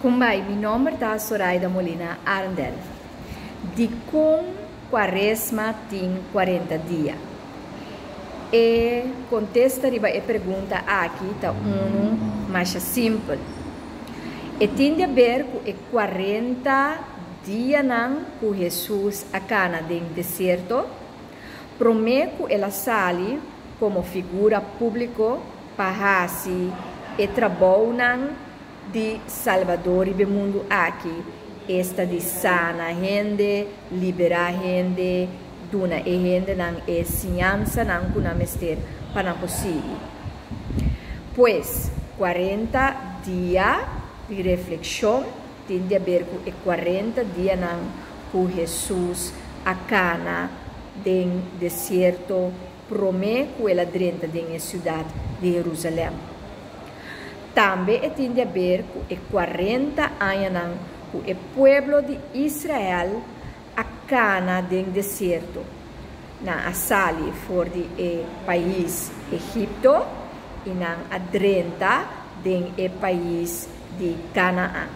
Kumbai, mi nomber ta Soraida Molina Arendel. Dikon Kuaresma tin 40 dia? E kontesta riba e pregunta aki ta unu masha simpel. E tin di aber ku e 40 dianan ku Hesus a kana den desierto, promé ku el a sali komo figura públiko pa hasi e trabounan di Salbador riba e mundu aki, esta di sana hende, liberá hende, duna e hendenan e siñansanan ku nan mester pa nan por sigui. Pues, 40 dia di reflekshon tin di aber ku e 40 dianan ku Hesus a kana den desierto promé ku el a drenta den e siudat di Herusalèm. Tambe e tin di aber ku e 40 añanan ku e pueblo di Israel a kana den desierto. Nan a sali for di e pais Egipto i nan a drenta den e pais di Kanaan.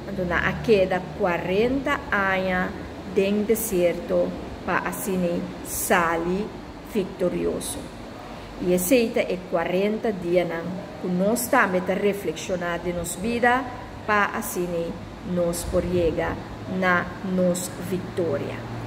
Anto nan a keda 40 aña den desierto pa asina sali viktorioso. I esei ta e 40 dianan ku nos tambe ta reflekshoná den nos bida pa asina nos por yega na nos viktoria.